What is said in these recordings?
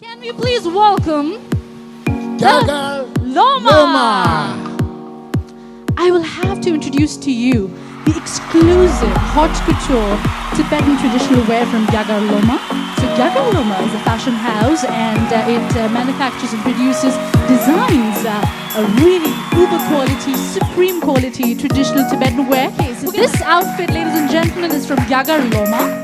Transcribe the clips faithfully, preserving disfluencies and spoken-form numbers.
Can we please welcome the རྒྱ་གར་ལོ་མ། ལོ་མ། I will have to introduce to you the exclusive haute couture Tibetan traditional wear from Gyagar Loma. So Gyagar Loma is a fashion house and uh, it uh, manufactures and produces designs, uh, a really uber quality, supreme quality traditional Tibetan wear. Okay, so this outfit, ladies and gentlemen, is from Gyagar Loma.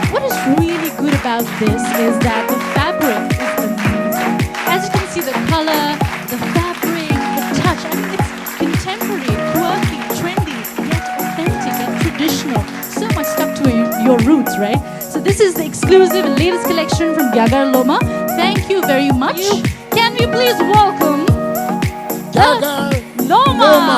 What is really good about this is that the fabric is amazing. As you can see, the color, the fabric, the touch, I mean, it's contemporary, quirky, trendy, yet authentic and traditional. So much stuck to your, your roots, right? So this is the exclusive and latest collection from Gyagar Loma. Thank you very much. Can we please welcome རྒྱ་གར་ལོ་མ། ལོ་མ།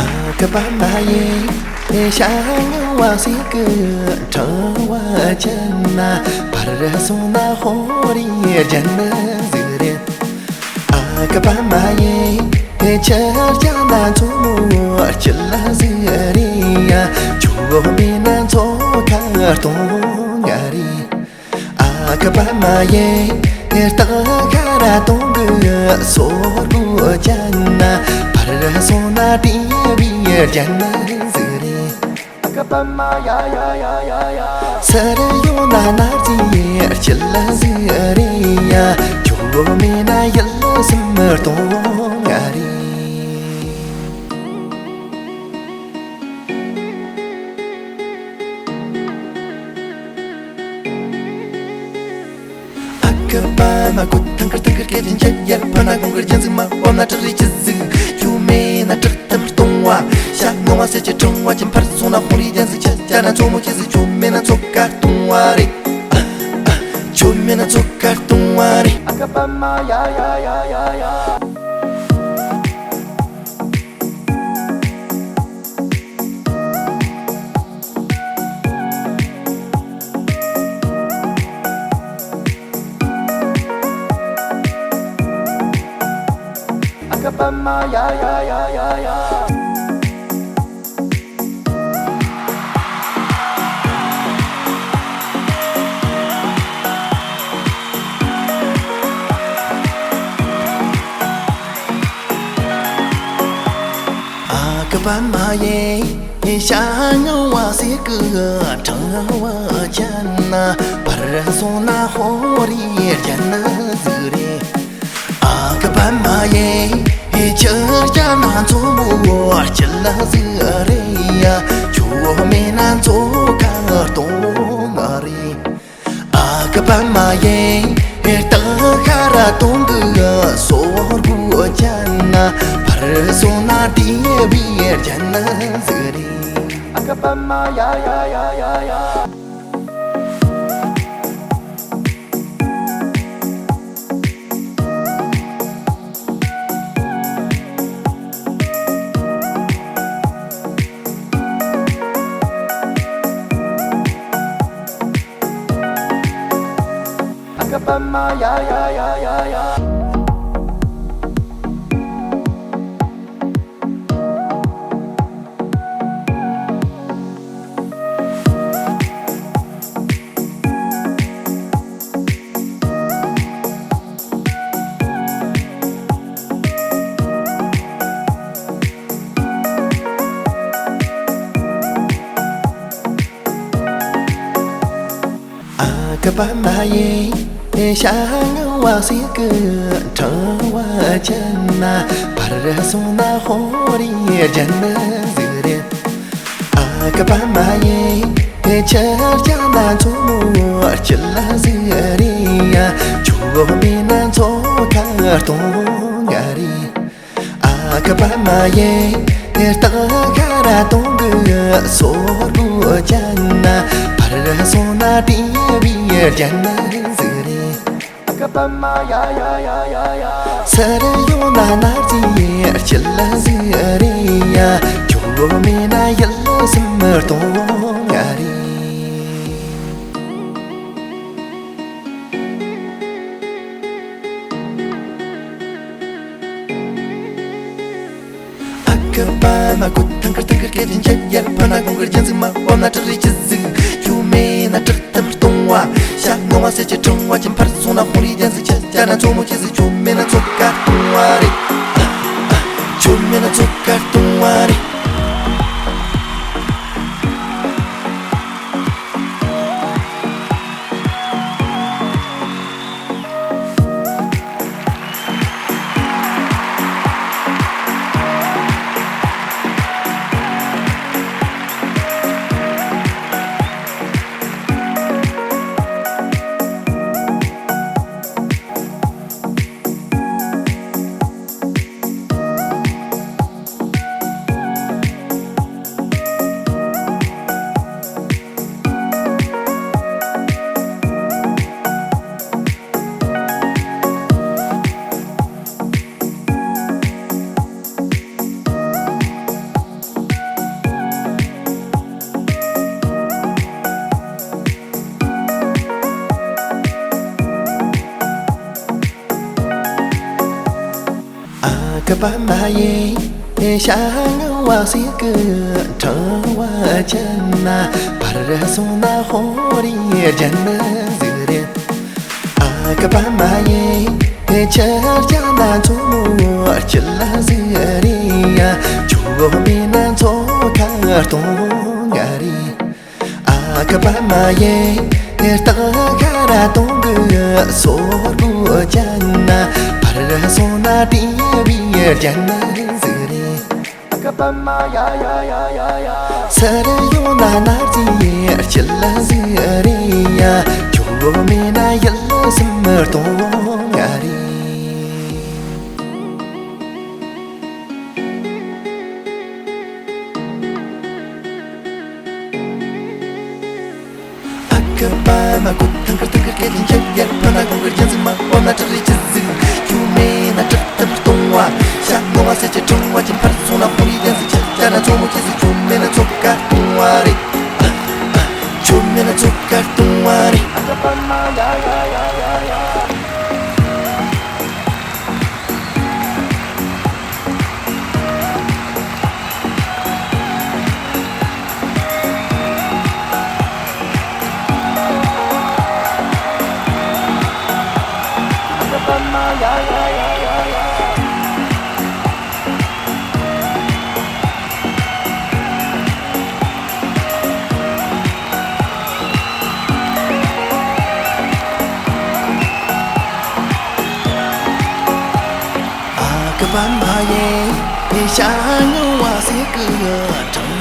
ཨ་ཀ་པ་མ་ཡེ་ཤ་ངུ་བ་སི་ཀི་ཁྲང་བ་ཅན་ན་བར་སོང་ན་ཧོ་རི་རྒྱན་ཟི་རེད། ཨ་ཀ་པ་མ་ཡེ་ཆར་ཅན་ན་མཚོ་མོ་སྐྱིད་ལ་ཟི་རེད་ཡ། ཆུ་བོ་མེད་ན་མཚོ་ཁ་སྟོང་ང་རེད། ཨ་ཀ་པ་མ་ཡེ་སྟག་ཁ་ར་སྟོང་གི་སོར་བུ་ཅན་ན་བར་སོང་ན་ཏི་བི་རྒྱན་ཟི་རེད། ཨ་ཀ་པ་མ་ཡ་ཡ་ཡ་ཡ་ཡ། སར་ཡོང་ན་ན་རྫི་སྐྱིད་ལ་ཟི་རེད་ཡ། ཁྱོད་མེད་ན་ཡིད་སེམས་སྟོང་ང་རེད། ཨ་ཀ་པ་མ་ཀུ་ཐང་ཀར་ཐང་ཀར་སྐད་ཅན་ཆད་ཡར་ཕ་ན་གོང་ཀར་ཅན་ཟིག་མ་བབ་ན་དྲག་རི་ཅི་ཟིག་ཁྱོད་མེད་ན་དྲག་ཐམ་སྟོང་བ། ཤ་ནོ་བ་སེ་ཅི་ཁྲང་བ་ཅན་ཕར་སོང་ན་ཧོང་རི་ཅན་ཟིག་ཆ་ཅ་ན་མཚོ་མོ་ཅི་ཟིག་ཁྱོད་མེད་ན་མཚོ་ཁ་སྟོང་བ་རེད། ཨ་ཨ་ཁྱོད་མེད་ན་མཚོ་ཁ་སྟོང་བ་རེད། ཨ་ཀ་པ་མ་ཡ་ཡ་ཡ་ཡ་ཡ། ཨ་ཀ་པ་མ་ཡ་ཡ་ཡ་ཡ་ཡ། ཨ་ཀ་པ་མ་ཡེ་ཤ་ངུ་བ་སི་ཀི་ཁྲང་བ་ཅན་ན་བར་སོང་ན་ཧོ་རི་རྒྱན་ཟི་རེད། ཨ་ཀ་པ་མ་ཡེ་ཆར་ཅན་ན་མཚོ་མོ་སྐྱིད་ལ་ཟི་རེད་ཡ། ཁྱོད་མེད་ན་མཚོ་ཁ་སྟོང་ང་རེད། ཨ་ཀ་པ་མ་ཡེ་སྟག་ཁ་ར་སྟོང་གི་སོར་བུ་ཅན་ན་བར་སོང་ན་ཏི་བི་རྒྱན་ཟི་རེད། ཨ་ཀ་པ་མ་ཡ་ཡ་ཡ་ཡ་ཡ། ཨ་ཀ་པ་མ་ཡ་ཡ་ཡ་ཡ་ཡ། ཨ་ཀ་པ་མ་ཡེ་ཤ་ངུ་བ་སི་ཀི་ཁྲང་བ་ཅན་ན་བར་སོང་ན་ཧོ་རི་རྒྱན་ཟི་རེད། ཨ་ཀ་པ་མ་ཡེ་ཆར་ཅན་ན་མཚོ་མོ་སྐྱིད་ལ་ཟི་རེད་ཡ། ཁྱོད་མེད་ན་མཚོ་ཁ་སྟོང་ང་རེད། ཨ་ཀ་པ་མ་ཡེ་སྟག་ཁ་ར་སྟོང་གི་སོར་བུ་ཅན་ན་བར་སོང་ན་ཏི་བི་རྒྱན་ཟི་རེད། ཨ་ཀ་པ་མ་ཡ་ཡ་ཡ་ཡ་ཡ། སར་ཡོང་ན་ན་རྫི་སྐྱིད་ལ་ཟི་རེད་ཡ། ཁྱོད་མེད་ན་ཡིད་སེམས་སྟོང་ང་རེད། ཀ་པ་མ་ཀུ་ཐང་ཀར་ཐང་ཀར་སྐད་ཅིག་འཇམ་ཡར་ཕ་ན་གུང་གར་རྒྱན་ཟིག་མ་བབས་ན་བྲག་རི་ཆུ་ཟིག་ཆུ་མེད་ན་བྲག་ཐམ་སྟོང་བ། ཤ་ངོ་བ་ཟེར་གྱི་གྲང་བ་ཅན་ཕར་སོང་ན་ཧོང་རི་རྒྱན་ཟིག་ཆ་ཆ་ན་མཚོ་མོ་ཆེ་ཟིག་ཆུ་མེད་ན་མཚོ་ཁ་སྟོང་བ་རེད། ཆུ་མེད་ན་མཚོ་ཁ་སྟོང་བ་རེད། ཨ་ཀ་པ་མ་ཡེ། ཤ་ངང་བ་སི་ཀི་གྲང་བ་ཅན་ན་བར་སོང་ན་ཧོ་རི་རྒྱན་ཟིག་རེད། ཨ་ཀ་པ་མ་ཡེ། ཆར་ཅན་ན་མཚོ་མོ་ཆུ་ལ་ཟིག་རེད་ཡ། ཆུ་བོ་མེད་ན་མཚོ་ཁ་སྟོང་ང་རེད། ཨ་ཀ་པ་མ་ཡེ། སྟག་ཤ་ར་སྟོང་གི་སོར་བུ་ཅན་ན་བར་སོང་ན་ཏི་བི་རྒྱན་ཟིག་རེད། ཨ་ཀ་པ་མ་ཡ་ཡ་ཡ་ཡ་ཡ། སར་ཡོང་ན་ན་རྫི་ཆུ་ལ་ཟིག་རེད་ཡ། ཆུ་བོ་མེད་ན་ཡུལ་སུམ་སྟོང་ང་རེད། ཨ་ཀ་པ་མ་ཀུ་ཐང་ཀར་ཐང་ཀར་སྐད་ཅིག་འཇམ་ཡར་ཕ་ན་གུང་གར་རྒྱན་ཟིག་མ་བབས་ན་བྲག་རི་ཆུ་ཟིག་ཆུ་མེད་ན་བྲག་ཐམ་སྟོང་བ། ཤ་ངོ་བ་ཟེར་གྱི་གྲང་བ་ཅན་ཕར་སོང་ན་ཧོང་རི་རྒྱན་ཟིག་ཆ་ཆ་ན་མཚོ་མོ་ཆེ་ཟིག་ཆུ་མེད་ན་མཚོ་ཁ་སྟོང་བ་རེད། ཆུ་མེད་ན་མཚོ་ཁ་སྟོང་བ་རེད། ཨ་ཀ་པ་མ་ཡེ། ཤ་ངང་བ་སི་ཀི་གྲང་